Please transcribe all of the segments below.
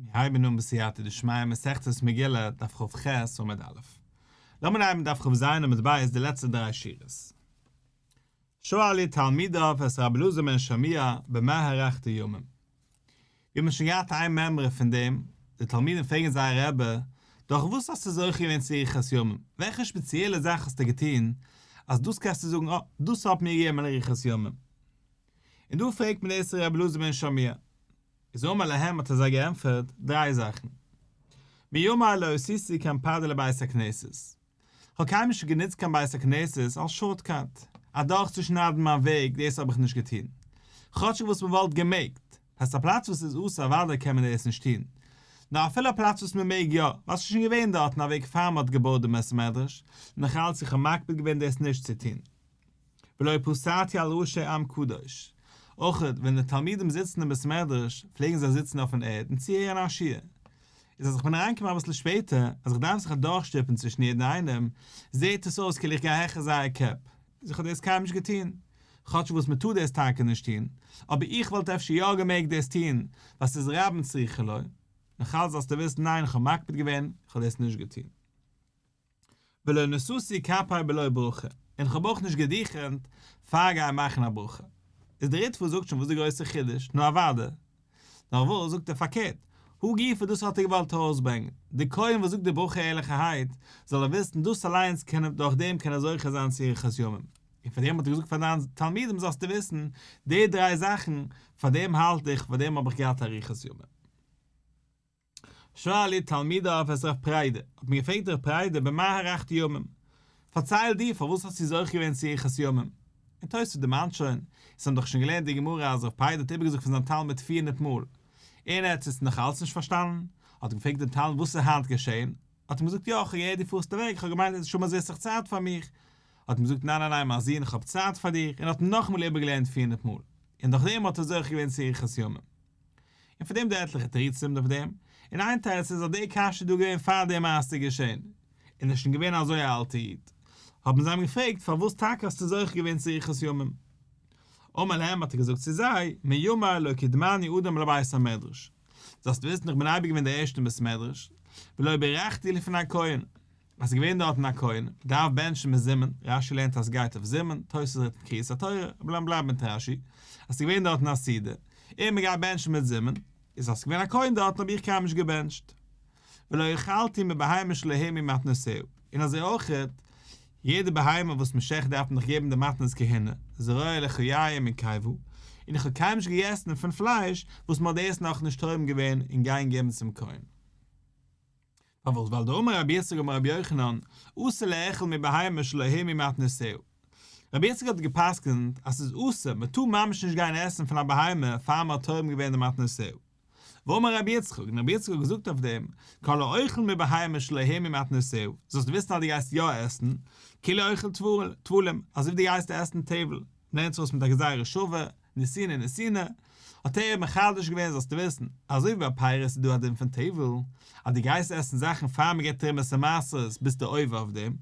מיר הייבן אן בסייעתא דשמיא מסכת מגילה דף כ"ח עמוד א'. לאמיר הייבן דף כ"ז עמוד ב' די לעצטע דריי שורות. שאלו תלמידיו את רבי אלעזר בן שמוע במה הארכת ימים. מיר האבן שוין געהאט איין מימרא פון דעם, די תלמידים פרעגן זייער רבי, דורך וואס האסטו זוכה געווען צו אריכות ימים? וועלכע שפעציעלע זאך האסטו געטון אז דאס קענסטו זאגן אה, דאס האט מיר געגעבן אריכות ימים? און דא פרעגט מען דאס רבי אלעזר בן שמוע. איז אמר להם האט ער זיי געענטפערט דריי זאכן. מימי לא עשיתי קמפדא לבית הכנסת. כ'האב קיינמאל נישט גענוצט קיין בית הכנסת אלס shortcut, אדורכצושניידן מיין וועג, דאס האב איך נישט געטון. כאטשיג וואס מ'וואלט געמעגט. הייסט א פלאץ וואס איז אסור אוודאי קען מען דאס נישט טון. נאר אפילו א פלאץ וואס מ'מעג יא, ווייל ס'איז שוין געווען דארטן א וועג פאר מ'האט געבויט דעם בית המדרש, נאכאלץ איך האב מקפיד געווען דאס נישט צו טון. ולא פסעתי על ראשי עם קדוש. אויך ווען די תלמידים זיצן אין בית מדרש פלעגן זיי זיצן אויפן ערד און צוהערן א שיעור. איז אז איך בין אריינגעקומען אביסל שפעטער אז איך דארף זיך אדורכשטופן צווישן יעדן איינעם, זעהט עס אויס כאילו איך גיי העכער זייער קעפ. איז איך האב דאס קיינמאל נישט געטון. כאטש וואס מען טאר דאס טאקע נישט טון, אבער איך וואלט אפשר יא געמעגט דאס טון, ווייל ס'איז רבים צריכין לו. נאכאלץ זאלסטו וויסן ניין איך האב מקפיד געווען, איך האב דאס נישט געטון. ולא נשאתי כפי בלא ברכה, און כ'האב אויך נישט גע'דוכנ'ט פאר גיין מאכן א ברכה. איז דער ריטב"א זאגט שוין וואס די גרויסע חידוש, נו אוואדע. נאר וואס זאגט ער פארקערט, הא גופא דאס האט ער געוואלט ארויסברענגען, די כהן וואס זאגט די ברכה ערליכערהייט, זאל ער וויסן דאס אליינס קען דורך דעם קען ער זוכה זיין צו אריכות ימים. און פאר דעם האט ער געזאגט פאר דיין תלמידים זאלסטו וויסן, די דריי זאכן, פאר דעם האלט איך, פאר דעם האב איך געהאט אריכות ימים. שאלו תלמידיו את רב פרידא, האט מען געפרעגט רב פרידא במה הארכת ימים, פארצייל דו פארוואס האסטו זוכה געווען צו אריכות ימים? און תוספות דערמאנט שוין, אונז האבן דאך שוין געלערנט די גמרא אז רב פרידא האט איבערגעזאגט פון זיין תלמיד 400 מאל, און ער האט עס נאך אלץ נישט פארשטאנען, האט ער געפרעגט דעם תלמיד וואס איז היינט געשען, האט אים געזאגט יא איך האב געהערט דו פארסט אוועק, איך האב געמיינט עס איז שוין אזוי סאך צייט פאר מיך, האט אים געזאגט ניין ניין ניין מיין זון איך האב צייט פאר דיר, און האט אים נאכאמאל איבערגעלערנט 400 מאל, און דורכדעם האט ער זוכה געווען צו אריכות ימים. און פאר דעם די עטליכע תירוצים אויף דעם, און איין תירוץ איז אז די קשיא איז דא געווען פאר די מעשה איז געשען, און ער איז שוין געווען אזוי א אלטע איד, האבן זיי אים געפרעגט פארוואס טאקע האסטו זוכה געווען צו אריכות ימים? אמר להם האט ער געזאגט צו זיי, מימי לא קדמני אדם לבית המדרש, זאלסט וויסן איך בין אייביג געווען דער ערשטער אין בית מדרש, ולא בירכתי לפני כהן, אז ס'איז געווען דארטן א כהן, מ'דארף בענטשן מזומן, רש"י לערנט אז ס'גייט אויף זימון, תוס' רעדט פון קריאת התורה, אבער לאמיר בלייבן מיט רש"י, אז ס'איז געווען דארטן א סעודה, און מ'גייט בענטשן מיט זימון, איז אז ס'איז געווען א כהן דארטן האב איך קיינמאל נישט געבענטשט. ולא אכלתי מבהמה שלא הורמו מתנותיה, און אזוי אויכעט, יעדע בהמה וואס מ'שעכט דארף מען דאך געבן די מתנות כהונה, זרוע לחיים און קיבה, און איך האב קיינמאל נישט געגעסן פון פלייש וואס מ'האט דאס נאכנישט תורם געווען און גיין געבן צום כהן. פארוואס? ווייל דאמר רבי יצחק אמר רבי יוחנן, אסור לאכול מבהמה שלא הורמו מתנותיה. רבי יצחק האט גע'פסק'נט אז ס'איז אסור, מ'טאר ממש נישט גיין עסן פון א בהמה פאר מ'האט תורם געווען די מתנותיה. ואמר רבי יצחק, און רבי יצחק האט געזאגט אויף דעם, כל האוכל מבהמה שלא הורמו מתנותיה, זאלסט וויסן אז דו גייסט יא עסן, כאילו אוכל טבלים, אזוי ווי דו גייסט עסן טבל, מ'לערנט עס אויס מיט א גזירה שווה, נתינה נתינה, האט ער מחדש געווען זאלסטו וויסן, אזוי ווי ביי פירות איז דא א דין פון טבל, אז דו גייסט עסן זאכן פאר מען געבט תרומות און מעשרות ביסטו עובר אויף דעם,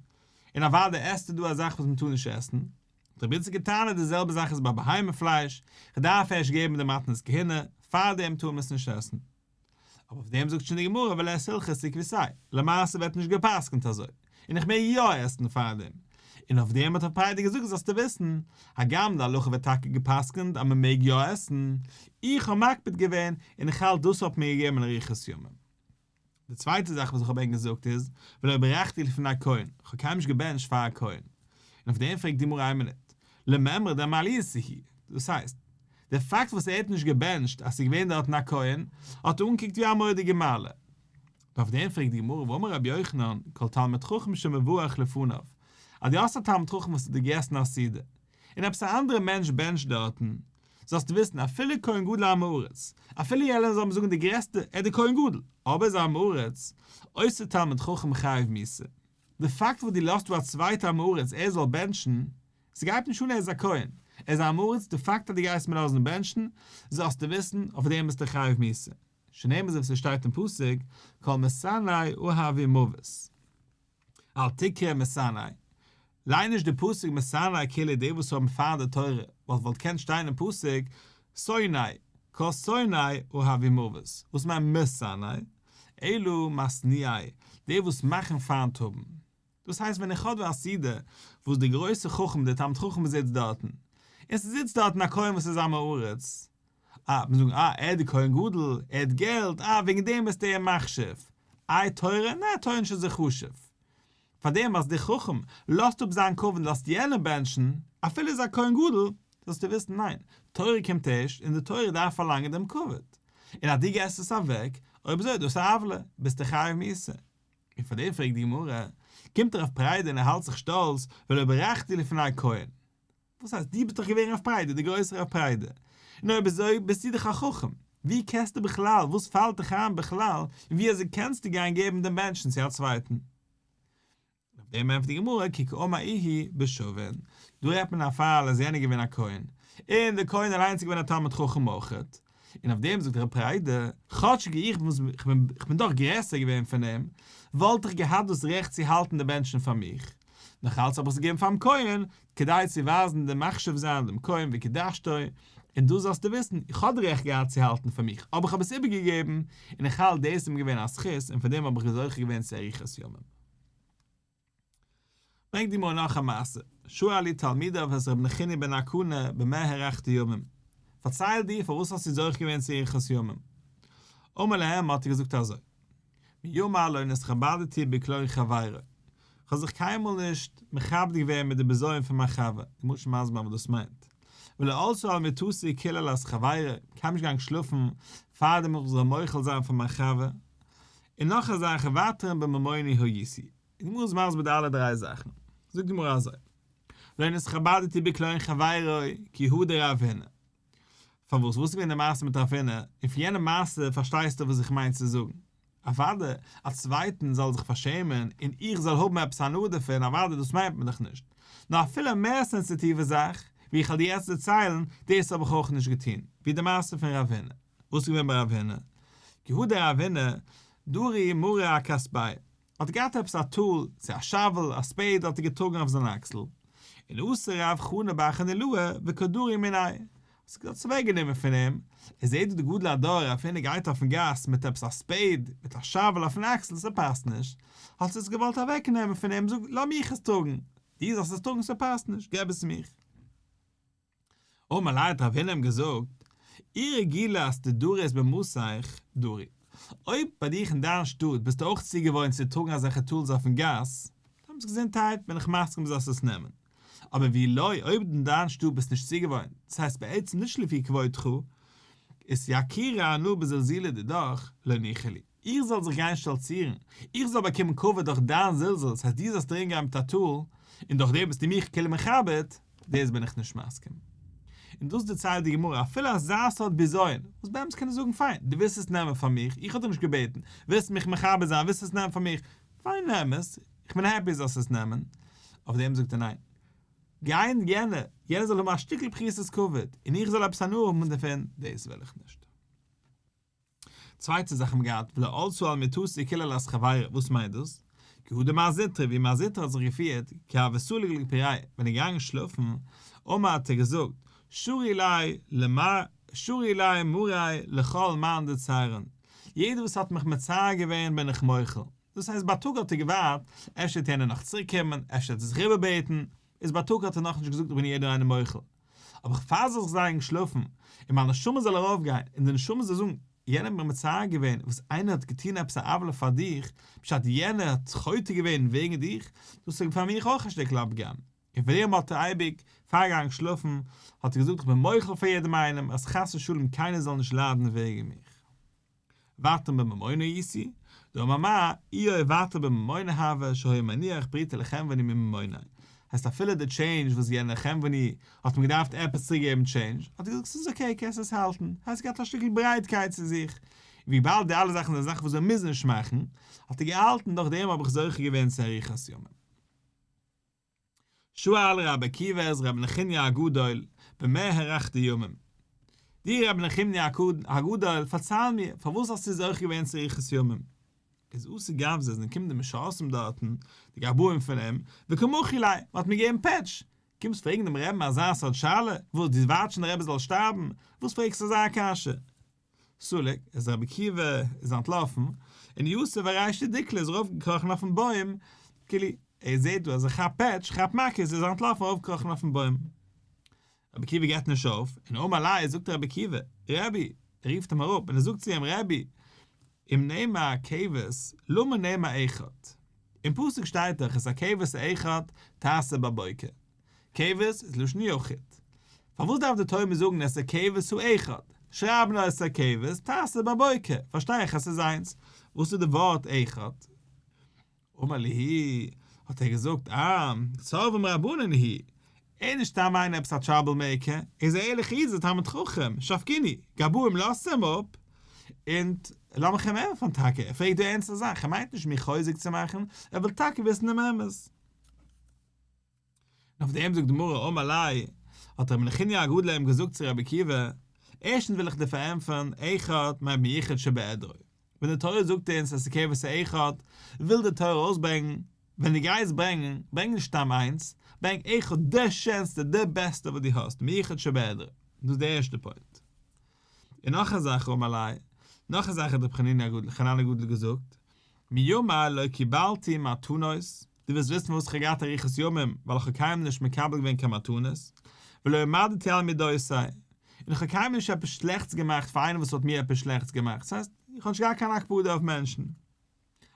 און אוודאי עסטו דא א זאך וואס מען טאר נישט עסן. האט רבי איציקל געטענה'ט די זעלבע זאך איז ביי בהמה פלייש, כ'דארף ערשט געבן די מתנות כהונה, פארדעם טאר מען עס נישט עסן. אבער אויף דעם זאגט שוין די גמרא ולית הלכתא כוותיה, למעשה ווערט נישט גע'פסק'נט אזוי, און איך מעג יא עסן פארדעם, און אויף דעם האט רב פרידא געזאגט זאלסטו וויסן, הגם די הלכה ווערט טאקע גע'פסק'נט אז מען מעג יא עסן, איך האב מקפיד געווען און איך האלט דאס האט מיר געגעבן אריכות ימים. די צווייטע זאך וואס איך האב ענק געזאגט איז, ולא ברכתי לפני כהן, איך האב קיינמאל נישט געבענטשט פאר א כהן. און אויף דעם פרעגט די גמרא איין מינוט, למימרא דמעליותא היא, דאס הייסט, די פאקט וואס ער האט נישט געבענטשט אז ס'איז געווען דארטן א כהן, האט ער אנגעקוקט ווי א מורא'דיגע מעלה. און אויף דעם פרעגט די גמרא והאמר רבי יוחנן, כל תלמיד חכם שמברך לפניו, אז דו האסט א תלמיד חכם וואס האט דיר געגעסן א סעודה, און עפעס א אנדערע מענטש בענטשט דארטן, זאלסטו וויסן אפילו כהן גדול עם הארץ, אפילו יענער זאל מען זאגן די גרעסטע, ער איז די כהן גדול, אבער איז עם הארץ, אותו תלמיד חכם חייב מיתה. די פאקט וואס דו לאזט דא א צווייטע עם הארץ ער זאל בענטשן, ס'גייט נישט אן ער איז א כהן, ער איז א עם הארץ, די פאקט אז דו גייסט אים לאזן בענטשן, זאלסטו וויסן, אויף דעם ביסטו חייב מיתה. שנאמר אזוי ווי ס'שטייט אין פסוק, כל משנאי אהבו מוות. אל תקרי משנאי, ליין נישט די פסוק משנאי כאילו די וואס האבן פיינט די תורה, ווייל ס'וואלט געקענט שטיין אין פסוק שונאי. כל שונאי אהבו מוות, וואס מיינט משנאי? אלא משניאי, די וואס מאכן פיינט האבן. דאס הייסט ווען איך האב דא א סעודה וואס דער גרויסער חכם דער תלמיד חכם זיצט דארטן, און ס'זיצט דארטן א כהן וואס איז עם הארץ, אה, מיר זאגן אה, ער איז די כהן גדול, ער האט געלט, אה, וועגן דעם ביסטו אים מחשיב. איי תורה? נע, תורה איז נישט אזוי חשוב. פאר דעם אז דער חכם לאזט אפ זיין כבוד און לאזט יענעם בענטשן, אפילו איז א כהן גדול, זאלסטו וויסן ניין, תורה קומט ערשט און די תורה דארף פארלאנגען דעם כבוד. און אז דו געסט עס אוועק, אויב אזוי איז דאס א עוולה, ביסטו חייב מיתה. און פאר דעם פרעגט די גמרא, קומט רב פריידא און ער האלט זיך שטאלץ, ולא ברכתי לפני כהן. וואס הייסט, דו ביסט דאך געווען רב פריידא, דער גרויסער רב פריידא. און אויב אזוי ביסטו דאך א חכם, ווי קענסטו בכלל, וואס פאלט דיך איין בכלל, און ווי אזוי קענסטו גיין געבן דעם בענטשן צו א צווייטן? אויף דעם ענטפערט די גמרא כי קאמר איהו בשווין, דא רעדט מען א פאל אז יענער איז געווען א כהן, און דער כהן אליינס איז געווען א תלמיד חכם אויכעט, און אויף דעם זאגט רב פריידא, כאטשיג איך בין דאך גרעסער געווען פון אים, וואלט איך געהאט דאס רעכט צו האלטן די בענטשן פאר מיך, נאך אלץ האב איך עס געגעבן פאר'ן כהן, כדי צו ווייזן דעם מחשיב זיין דעם כהן וקידשתו, און דאס זאלסטו וויסן, איך האב די רעכט געהאט צו האלטן פאר מיך, אבער איך האב עס איבערגעגעבן, און איך האלט דאס איז מיר געווען א זכות, און פון דעם האב איך זוכה געווען צו אריכות ימים. ברענגט די גמרא נאך א מעשה, שאלו תלמידיו את ר' נחוניא בן הקנה במה הארכת ימים, פארצייל דו פארוואס האסטו זוכה געווען צו אריכות ימים? אמר להם האט ער געזאגט אזוי, מימי לא נתכבדתי בקלון חברו, כ'האב זיך קיינמאל נישט מכבד געווען מיט די בזיון פון מיין חבר, די גמרא איז שוין מסביר וואס דאס מיינט, ולא עלתה על מטתי קללת חברו, קיינמאל נישט געגאנגען שלאפן פארדעם איך זאל מוחל זיין פאר מיין חבר, און נאך א זאך ותרן בממוני הייתי. די גמרא איז מסביר די אלע דריי זאכן. זאגט די גמרא אזוי, לא נתכבדתי בקלון חברו כי הא דרב הונא. פארוואס? וואס איז געווען די מעשה מיט רב הונא? און פון יענע מעשה פארשטייסטו וואס איך מיין צו זאגן. אוודאי, א צווייטן זאל זיך פארשעמען און איך זאל האבן עפעס הנאה דערפון, אוודאי דאס מיינט מען דאך נישט. נאר אפילו א מער סענסיטיווע זאך, ווי איך וועל דיר יעצט דערציילן, דאס האב איך אויך נישט געטון, ווי די מעשה פון רב הונא. וואס איז געווען ביי רב הונא? כי הא דרב הונא, דרי מרא אכתפיה, האט געהאט עפעס א טול, צו א שאוועל, א ספעיד האט ער געטראגן אויף זיין אקסל, און אתא רב חנא בר חנילאי וקא דרי מיניה, האט עס אוועק גענומען פון אים, ער זעט דא די גדול הדור רב הונא גייט אויפן גאס מיט עפעס א ספעיד, מיט א שאוועל אויפן אקסל, ס'פאסט נישט, האט ער עס געוואלט אוועק נעמען פון אים, זאגט לאז מיך עס טראגן, דו זאלסט עס טראגן ס'פאסט נישט, געב עס מיך. אמר ליה האט רב הונא אים געזאגט, אי רגילת דדרית במתיך דרי, אויב ביי דיך אין דיין שטאט ביסטו אויך צוגעוואוינט צו טראגן אזעלכע טולס אויפן גאס, דאן געזונטהייט בין איך מסכים זאלסט עס נעמען, אבער ואי לא, אויב אין דיין שטאט ביסט נישט צוגעוואוינט, דאס הייסט בעצם נישט לפי כבודך, אתייקורי אנא בזלזולא דידך, לא ניחא לי. איך זאל זיך גיין שטאלצירן, איך זאל באקומען כבוד דורך דיין זלזול, ס'הייסט דו זאלסט ארומגיין מיט א טול, און דורך דעם ביסטו מיך כאילו מכבד, דאס בין איך נישט מסכים. און דאס דערציילט די גמרא, אפילו אזא סארט בזיון, וואס באמת קען ער זאגן פיין, דו ווילסט עס נעמען פאר מיך, איך האב דיר נישט געבעטן, ווילסט מיך מכבד זיין, ווילסט עס נעמען פאר מיך, פיין נעם עס, איך בין happy זאלסט עס נעמען. אויף דעם זאגט ער ניין. גיין יענער, יענער זאל האבן א שטיקל פחיתות כבוד, און איך זאל עפעס הנאה האבן דערפון, דאס וויל איך נישט. צווייטע זאך האבן געהאט ולא עלתה על מטתי קללת חברו, וואס מיינט דאס? כי הא דמר זוטרא ווי מר זוטרא האט זיך געפירט, כי הוה סליק לפוריה, ווען ער איז געגאנגען שלאפן, אמר האט ער געזאגט, שרי ליה למר שרי ליה מרי לכל מאן דצערן, יעדער וואס האט מיך מצער געווען בין איך מוחל, דאס הייסט בייטאג האט ער געווארט, אפשר וועט יענער נאך צוריק קומען, אפשר וועט ער זיך איבערבעטן, איז בייטאג האט ער נאכנישט געזאגט איך בין יעדער איינעם מוחל. אבער פאר זאל איך זיין געשלאפן, און מיין נשמה זאל ארויפגיין, און די נשמה זאל זאגן, יענער האט מיר מצער געווען, וואס איינער האט געטון עפעס א עוולה פאר דיך, פשט יענער האט חוטא געווען וועגן דיך, דאס איז פאר מיך אויך א שטיקל הפגם. און פאר דעם האט ער אייביג, פאר געגאנגען שלאפן, האט ער געזאגט איך בין מוחל פאר יעדעם איינעם, אז חס ושלום קיינער זאל נישט ליידן וועגן מיך. ותרן בממונא הייתי, דאמר מר, איהו ותרן בממונא הוה שהיה מניח פרוטה לחנווני מממוניה, הייסט אפילו די טשעינדזש וואס יענער חנווני האט אים געדארפט עפעס צוריק געבן טשעינדזש, האט ער געזאגט ס'איז okay קענסט עס האלטן, הייסט געהאט א שטיקל ברייטקייט צו זיך, און וויבאלד די אלע זאכן זענען זאכן וואס מיר מוזן נישט מאכן, האט ער געהאלטן דורך דעם האב איך זוכה געווען צו אריכות ימים. שאל רבי עקיבא את רבי נחוניא הגדול במה הארכת ימים. דו רבי נחוניא הגדול פארצייל מיר פארוואס האסטו זוכה געווען צו אריכות ימים? איז אתו גווזי זענען געקומען די משרתים דארטן, די גבאים פון אים, וקא מחו ליה, מען האט מיר געגעבן פעטש. קומסט פרעגן דעם רעבן אזא סארט שאלה? וואס, דו ווארטסט שוין דער רבי זאל שטארבן? וואס פרעגסטו אזא קשיא? סליק, איז רבי עקיבא איז אנטלאפן, און יתיב ארישא דיקלא איז ארויפגעקראכן אויפן בוים, כאילו, ער זעט דא אז ער כאפט פעטש, כאפט מכות, איז ער אנטלאפן ארויפגעקראכן אויפן בוים. רבי עקיבא געבט נישט אויף, און אמר ליה זאגט רבי עקיבא, רבי, ער רופט אים אראפ און ער זאגט צו אים רבי, אם נאמר כבש, למה נאמר אחד? אין פסוק שטייט דאך את הכבש האחד תעשה בבוקר. כבש איז לשון יחיד. פארוואס דארף די תורה מיר זאגן את הכבש האחד? שרייב נאר את הכבש תעשה בבוקר, פארשטיי איך אז ס'איז איינס. וואס איז די ווארט אחד? אמר להו, האט ער געזאגט, אה, סורבן רבנן הוא, ער איז נישט סתם איינער עפעס א trouble maker, ער איז א ערליכע איד, איז א תלמיד חכם, שבקינהו, גבאים לאזטס אים אפ, און לאמיך אים ענטפערן טאקע, ער פרעגט דא ערנסטע זאך, ער מיינט נישט מיר חוזק צו מאכן, ער וויל טאקע וויסן דעם אמת. און אויף דעם זאגט די גמרא אמר ליה, האט רבי נחוניא הגדול אים געזאגט צו רבי עקיבא, ערשטנס וויל איך דיר פארענטפערן, אחד מיינט מיוחד שבעדרו, ווען די תורה זאגט אונז את הכבש האחד, וויל די תורה אויסברענגן, ווען דו גייסט ברענגען, ברענג נישט סתם איינס, ברענג אחד די שענסטע, די בעסטע וואס דו האסט, מיוחד שבעדרו. דאס איז די ערשטע point. און נאך א זאך אמר ליה, נאך א זאך האט רבי חנינא הגדול, חנן הגדול געזאגט, מימי לא קיבלתי מתנות, דו ווילסט וויסן פארוואס איך האב געהאט אריכות ימים, ווייל איך האב קיינמאל נישט מקבל געווען קיין מתנות, ולא עמדתי על מידותי, און איך האב קיינמאל נישט עפעס שלעכטס געמאכט פאר איינעם וואס האט מיר עפעס שלעכטס געמאכט, ס'הייסט, איך האב נישט געהאט קיין הקפדה אויף מענטשן.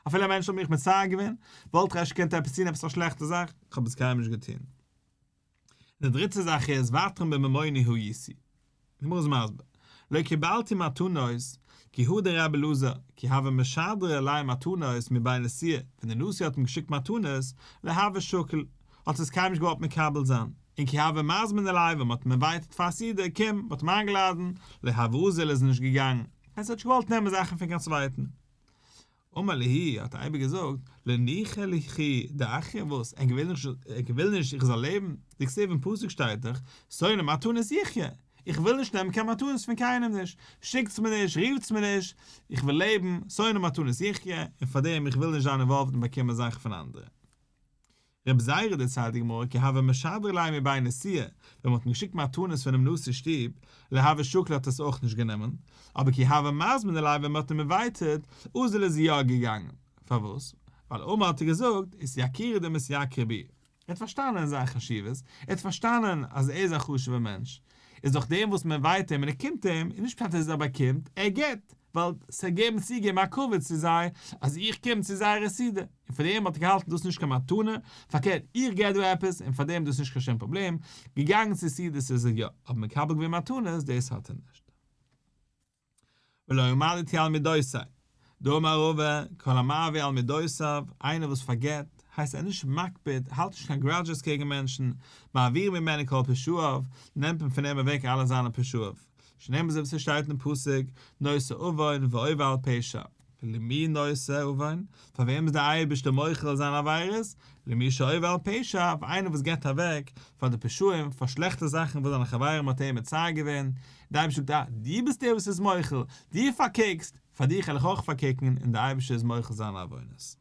אפילו א מענטש האט מיך מצער געווען, וואלט איך אפשר געקענט עפעס טון עפעס א שלעכטע זאך, איך האב עס קיינמאל נישט געטון. און די דריטע זאך איז ותרן בממוני הייתי. די גמרא איז מסביר, לא קיבלתי מתנות, כי הא דרבי אלעזר, כי הוה משדרי ליה מתנות מבי נשיאה, ווען די נשיא האט אים געשיקט מתנות, לא הוה שקיל, האט עס קיינמאל נישט געוואלט מקבל זיין, און כי הוה מזמני ליה, ווען מ'האט אים invited פאר א סעודה, קום, מ'האט אים איינגעלאדן, לא הוה אזיל איז ער נישט געגאנגען, ער האט נישט געוואלט נעמען זאכן פון קיין צווייטן. אמר להו, האט ער אייביג געזאגט, לא ניחא ליכו דאחיי וואס, ענק ווילן נישט, ענק ווילן נישט איך זאל לעבן, דכתיב אין פסוק שטייט דאך, שונא מתנות יחיה, איך וויל נישט נעמען קיין מתנות פון קיינעם נישט, שיקטס מיר נישט, רופטס מיר נישט, איך וויל לעבן, שונא מתנות יחיה, און פארדעם איך וויל נישט זיין involved און באקומען זאכן פון אנדערע. רבי זירא דערציילט די גמרא כי הוה משדרי ליה מבי נשיאה, ווען מ'האט אים געשיקט מתנות פונעם נשיא שטוב, לא הוה שקיל האט עס אויך נישט גענומען, אבער כי הוה מזמני ליה ווען מ'האט אים invited, אזל איז יא געגאנגען. פארוואס? ווייל אמר האט ער געזאגט, אתייקורי דמתייקרי בי. ער האט פארשטאנען זיין חשיבות, ער האט פארשטאנען אז ער איז א חשוב'ער מענטש, איז דורך דעם וואס מען invite אים און ער קומט אים, איז נישט פשט אז ער באקומט, ער גיבט, ווייל ס'איז געבן צוגעבן א כבוד צו זיי אז איך קום צו זייערע סעודה, און פאר דעם האט ער געהאלטן דאס איז נישט קיין מתנה, פארקערט איך געב דא עפעס און פאר דעם דאס איז נישט קיין שום פראבלעם, געגאנגען צו סעודות איז ער יא, אבער מקבל געווען מתנות דאס האט ער נישט. ולא עמדתי על מידותי, דאמר רבא, כל המעביר על מידותיו, איינער וואס פארגעט, הייסט ער איז נישט מקפיד, האלט נישט קיין grudges קעגן מענטשן, מעבירים ממנו כל פשעיו, נעמט מען פון אים אוועק אלע זיינע פשעיו. שנאמר אזוי ווי ס'שטייט אין פסוק, נושא עוון ועובר על פשע. למי נושא עוון? פאר וועם איז דער אייבערשטער מוחל זיינע עבירות? למי שעובר על פשע, פאר איינער וואס געבט אוועק פאר די פשעים, פאר שלעכטע זאכן וואס זיינע חברים האט אים מצער געווען, דער אייבערשטער זאגט, אה, דו ביסט דער וואס איז מוחל, דו פארקוקסט, פאר דיך וועל איך אויך פארקוקן, און דער אייבערשטער איז מוחל זיינע עוונות.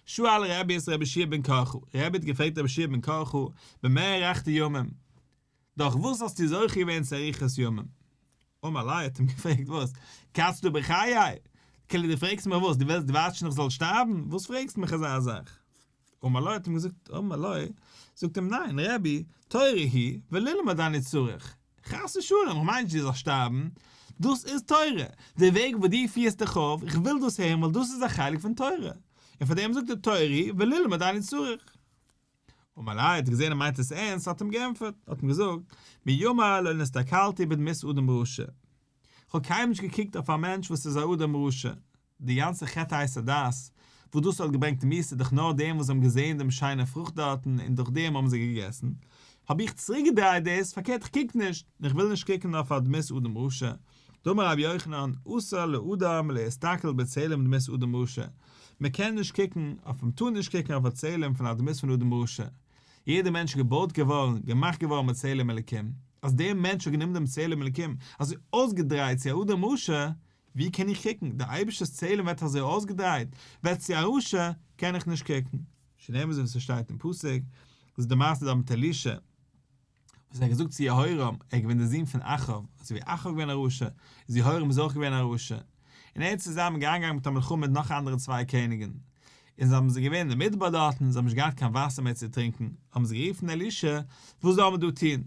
שאל רבי את רבי יהושע בן קרחה, רבי האט געפרעגט רבי יהושע בן קרחה, במה הארכת ימים? דורך וואס האסטו זוכה געווען צו אריכות ימים? אמר ליה האט אים געפרעגט וואס? קצת בחיי? כאילו דו פרעגסט מיך וואס? דו ווילסט דו ווארטסט שוין איך זאל שטארבן? וואס פרעגסטו מיך אזא זאך? אמר ליה האט אים געזאגט אמר ליה זאגט אים ניין רבי, תורה היא וללמוד אני צריך, חס ושלום, איך מיין נישט דו זאלסט שטארבן, דאס איז תורה, די וועג וואס דו פירסט דיך אויף, איך וויל דאס הערן ווייל דאס איז א חלק פון תורה, און פאר דעם זאגט די תורה וללמוד אני צריך. אמר ליה האט געזען ער מיינט עס ערנסט האט אים געענטפערט, האט אים געזאגט, מימי לא נסתכלתי בדמות אדם רשע, איך האב קיינמאל נישט געקוקט אויף א מענטש וואס איז א אדם רשע, די גאנצע חטא עץ הדעת וואס דאס האט געברענגט מיאוס איז דאך נאר דעם וואס זיי האבן געזען דעם שיינע פרוכט דארטן און דורך דעם האבן זיי געגעסן, האב איך צוריקגעדרייט דאס, פארקערט איך קוק נישט, און איך וויל נישט קוקן אויף א דמות אדם רשע. דאמר רבי יוחנן, אסור לאדם להסתכל בצלם דמות אדם רשע, מען קען נישט קוקן אויף מען טאר נישט קוקן אויף א צלם פון א דמות פון אדם רשע, יעדער מענטש איז געבויט געווארן, געמאכט געווארן מיט צלם אלקים, אז דער מענטש האט גענומען דעם צלם אלקים, אזוי אויסגעדרייט צו א אדם רשע, ווי קען איך קוקן? דער אייבערשטער'ס צלם ווערט אזוי אויסגעדרייט, ווערט צו א רשע, קען איך נישט קוקן. שנאמר אזוי ווי ס'שטייט אין פסוק, דאס איז די מעשה דארט מיט אלישע, וואס ער האט געזאגט צו יהורם, ער איז געווען דער זון פון אחאב, אזוי ווי אחאב איז געווען א רשע, איז יהורם איז אויך געווען א רשע, און ער איז צוזאמען געגאנגען מיט א מלחמה מיט נאך אנדערע צוויי קעניגן, און זיי האבן זיי געווען אין די מדבר דארטן, זיי האבן נישט געהאט קיין וואסער מער צו טרינקען, האבן זיי גערופן אלישע, וואס זאל מען דא טון?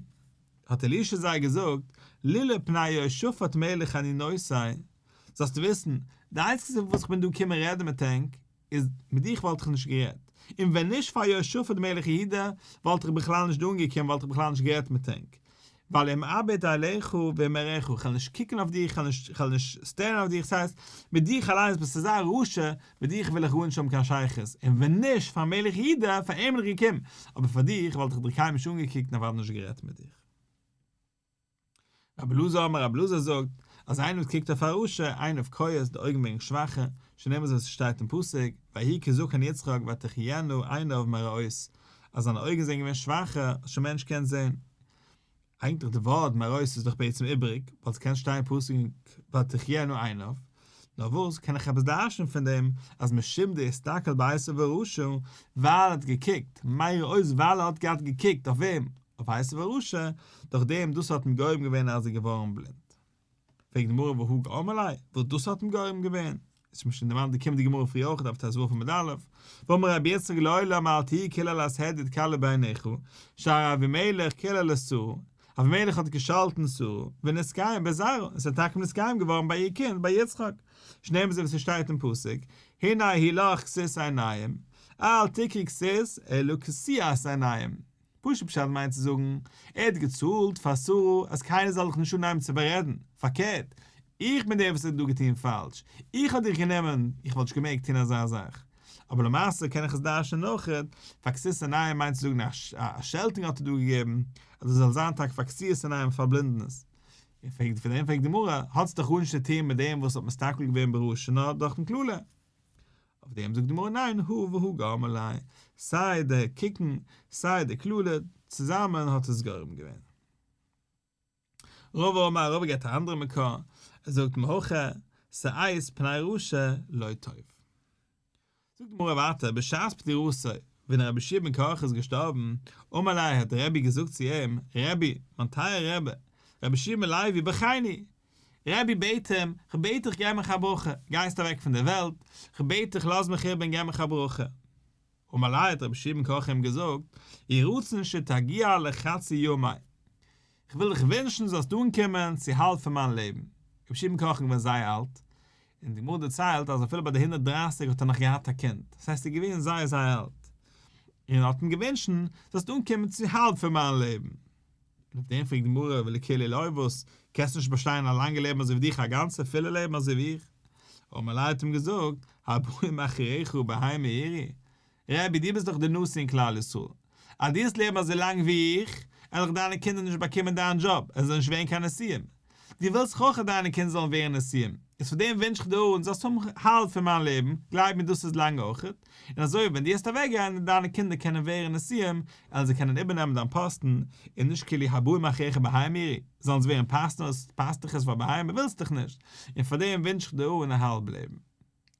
האט אלישע זיי געזאגט, לולא פני יהושפט מלך אני נושא, זאלסטו וויסן, די איינציגסטע סיבה פארוואס איך בין דא געקומען רעדן מיט ענק, איז מיט דיך וואלט איך נישט גערעדט, און ווען נישט פאר יהושפט מלך יהודה וואלט איך בכלל נישט דא אנגעקומען וואלט איך בכלל נישט גערעדט מיט ענק, ווייל אם אביט אליך ואם אראך, כ'וועל נישט קוקן אויף דיר, כ'וועל נישט כ'וועל נישט סטערן אויף דיך, ס'הייסט, מיט דיך אליינס ביסט אזא רשע, מיט דיך וויל איך גארנישט האבן קיין שייכות, און ווען נישט פאר מלך יהודה, פאר אים בין איך געקומען, אבער פאר דיך וואלט איך דיר קיינמאל נישט אנגעקוקט און אוודאי נישט גערעדט מיט דיך. רבי אלעזר אמר רבי אלעזר זאגט, אז איינער וואס קוקט אויף א רשע, עיניו כהות, די אויגן ווערן שוואכער, שנאמר אזוי ווי ס'שטייט אין פסוק, ויהי כי זקן יצחק ותחיינה עיניו מראות, אז זיינע אויגן זענען געווען שוואכער, האט שוין מער נישט געקענט זען. אייגנטליך די ווארט מראות איז דאך בעצם איבעריג, ווייל ס'קען שטיין אין פסוק ותחיינה עיניו, נאר וואס קען איך עפעס דרש'ן פון דעם אז משום דאסתכל בעשו הרשע, ווייל ער האט געקוקט, מראות ווייל ער האט געהאט געקוקט אויף וועם? אויף עשו הרשע, דורך דעם דאס האט אים גורם געווען אז ער איז געווארן בלינד. פרעגט די גמרא והא גרמא ליה, וואס דאס האט אים גורם געווען? איז מיר שוין דערמאנט די קומענדיגע גמרא פריער אויך דף ט"ו עמוד א', ואמר רבי יצחק לעולם אל תהי קללת הדיוט קלה בעיניך, שהרי אבימלך קילל את שרה, אבימלך האט געשאלטן שרה, ונתקיים בזרעה, און ס'איז טאקע נתקיים געווארן ביי איר קינד ביי יצחק, שנאמר אזוי ווי ס'שטייט אין פסוק, הנה הוא לך כסות עיניים, אל תקרי כסות אלא כסיית עיניים. פשוט פשט מיינט צו זאגן, ער האט געצאלט פאר שרה אז קיינער זאל דיך נישט אנהייבן צו בארעדן, פארקערט, איך בין דער וואס האט דא געטון פאלש, איך האב דיך גענומען, איך וואלט נישט געמעגט טון אזא זאך. אבער למעשה קען איך עס דרש'נען אויכעט, פאר כסות עיניים מיינט צו זאגן א שעלטונג האט ער דא געגעבן, אז עס זאל זיין טאקע פאר כסיית עיניים פארבלינדענעס. און פרעגט פון דעם פרעגט די גמרא, האט עס דאך גארנישט צו טון מיט דעם וואס האט מסתכל געווען ברשע נאר דורכ'ן קללה. אויף דעם זאגט די גמרא ניין הא והא גרמא ליה, סיי די קוקן סיי די קללה, צוזאמען האט עס גורם געווען. רבא אמר רבא געבט א אנדערע מקור, ער זאגט מהכא, שאת פני רשע לא טוב. זאגט די גמרא ווייטער בשעת פטירתו, ווען רבי יהושע בן קרחה איז געשטארבן, אמר ליה האט רבי געזאגט צו אים, רבי, מיין טייערער רבי, רבי יהושע בן לוי ברכני, רבי בעט אים, כ'בעט דיך געב מיך א ברכה, גייסט אוועק פון דער וועלט, כ'בעט דיך לאז מיך איבער און געב מיך א ברכה. אמר ליה האט רבי יהושע בן קרחה אים געזאגט, יהי רצון שתגיע לחצי ימי, כ'וויל דיך ווינטשן זאלסט אנקומען צו האלב פון מיין לעבן. רבי יהושע בן קרחה איז געווען זייער אלט, און די גמרא דערציילט אז אפילו ביי די 130 האט ער נאך געהאט א קינד, דאס הייסט ער איז געווען זייער זייער אלט, און האט אים געווינטשן זאלסט אנקומען צו האלב פון מיין לעבן. און אויף דעם פרעגט די גמרא ולכולהו לא וואס, קענסט נישט באשטיין א לאנגע לעבן אזוי ווי דיך א גאנצע פולע לעבן אזוי ווי איך? אמר ליה האט אים געזאגט, הבאים אחריך בהמה ירעו, רבי דו ביסט דאך דער נשיא אין כלל ישראל, אז דו וועסט לעבן אזוי לאנג ווי איך, וועלן דאך דיינע קינדער נישט באקומען דיין דזשאב, עס זאלן נישט ווערן קיין נשיאים, דו ווילסט דאך אויך אז דיינע קינדער זאלן ווערן נשיאים, איז פאר דעם ווינטש איך דיר אן זאלסט האבן האלב פון מיין לעבן, גלייב מיר דאס איז לאנג אויכעט, און אזוי ווען דו וועסט אוועק גיין און דיינע קינדער קענען ווערן נשיאים, וועלן זיי קענען איבערנעמען דיין פאסטן, און נישט כאילו הבאים אחריך בהמה ירעו, זאלן זיי ווערן פאסטנערס, פאסטוכערס פאר בהמה ווילסט דאך נישט, און פאר דעם ווינטש איך דיר אן א האלב לעבן.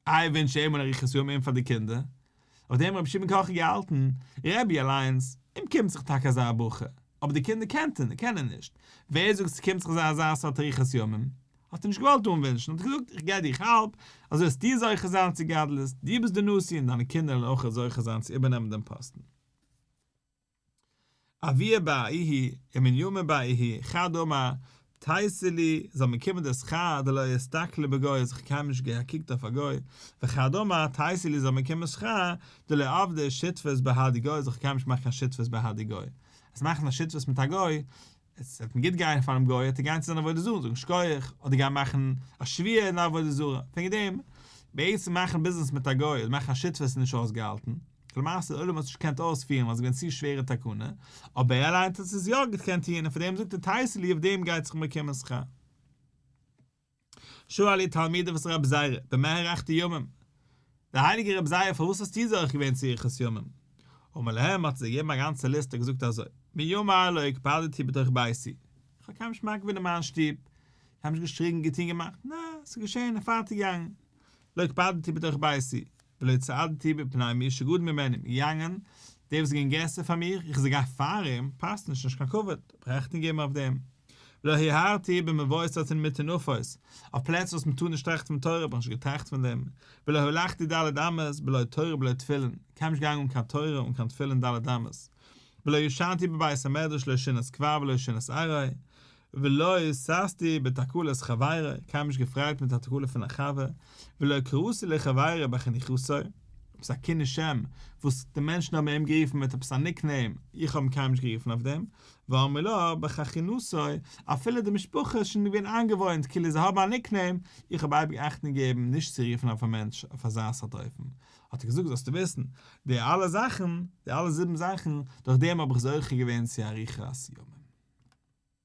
איי ווינטש אים אן אריכות ימים פאר די קינדער? אויף דעם האט רבי יהושע בן קרחה געהאלטן, רבי אליינס, אים קומט זיך טאקע אזא ברכה, אבער די קינדער קענען נישט, ווער זאגט ס'קומט זיך זיי אזא סארט אריכות ימים? האט ער נישט געוואלט אנווינטשן, האט ער געזאגט איך געב דיך האלב, אזוי וועסטו זוכה זיין צו גדלות, דו ביסט די נשיא און דיינע קינדער וועלן אויך זוכה זיין צו איבערנעמען דעם פאסטן. אבוה בר איהו ומנימין בר איהו חד אמר תיתי לי זאל מיר קומען די שכר דלא אסתכלי בגוי אז איך האב קיינמאל נישט געקוקט אויף א גוי, וחד אמר תיתי לי זאל מיר קומען שכר דלא עבדי שותפות בהדי גוי אז איך האב קיינמאל נישט געמאכט קיין שותפות בהדי גוי, אז מאכן א שותפות מיט א גוי עס וועט אים גוט גיין פאר'ן גוי, וועט ער גיין צו זיין עבודה זרה און זאגן שכוח, אדער גיין מאכן א שבועה אין די עבודה זרה, וועגן דעם, בעצם מאכן ביזנעס מיט א גוי אדער מאכן א שותפות איז נישט אויסגעהאלטן, למעשה די עולם האט עס נישט געקענט אויספירן ווייל עס איז געווען צו שווערע תקנה, אבער ער אליינס האט עס יא געקענט טון און פאר דעם זאגט ער תיתי לי אויף דעם גייט זיך באקומען שכר. שאלו תלמידיו את רבי זירא, במה הארכת ימים? דער הייליגער רבי זירא פארוואס האסטו זוכה געווען צו אריכות ימים? אמר להם האט זיי געגעבן א גאנצע ליסטע געזאגט אזוי, מימי לא הקפדתי בתוך ביתי, איך האב קיינמאל נישט מקפיד געווען אין מיין שטוב, איך האב נישט געשריגן געטון געמאכט, נע, ס'איז געשען און פארטיג געגאנגען, לא הקפדתי בתוך ביתי, ולא צעדתי בפני מי שגדול ממני, געגאנגען. דער וואס איז געווען גרעסער פאר מיר, איך זאל גיין פאר אים, פאסט נישט, נישט קיין כבוד, האב איך אכטונג געגעבן אויף דעם. ולא הרהרתי במבואות המטונפות, אויף פלעצער וואס מען טאר נישט טראכטן פון תורה האב איך נישט געטראכט פון דעם. ולא הלכתי ד' אמות בלא תורה בלא תפילין, קיינמאל נישט געגאנגען אן קיין תורה אן קיין תפילין ד' אמות. ולא ישנתי בבית המדרש לא שינת קבע ולא שינת עראי, ולא ששתי בתקלת חברי, קיינמאל נישט געפרייט מיט א תקלה פון א חבר, ולא קראתי לחברי בחניכתו, עפעס א כינוי שם וואס די מענטשן האבן אים גערופן מיט עפעס א ניק נעים, איך האב אים קיינמאל נישט גערופן אויף דעם, ואמרי לה בחכינתו, אפילו די משפחה איז שוין געווען איינגעוואוינט כאילו זיי האבן א ניק נעים, איך האב אייביג אכטונג געגעבן נישט צו רופן אויף א מענטש אויף אזא סארט אופן, האט ער געזאגט זאלסטו וויסן, די אלע זאכן, די אלע זיבן זאכן, דורך דעם האב איך זוכה געווען צו אריכת ימים.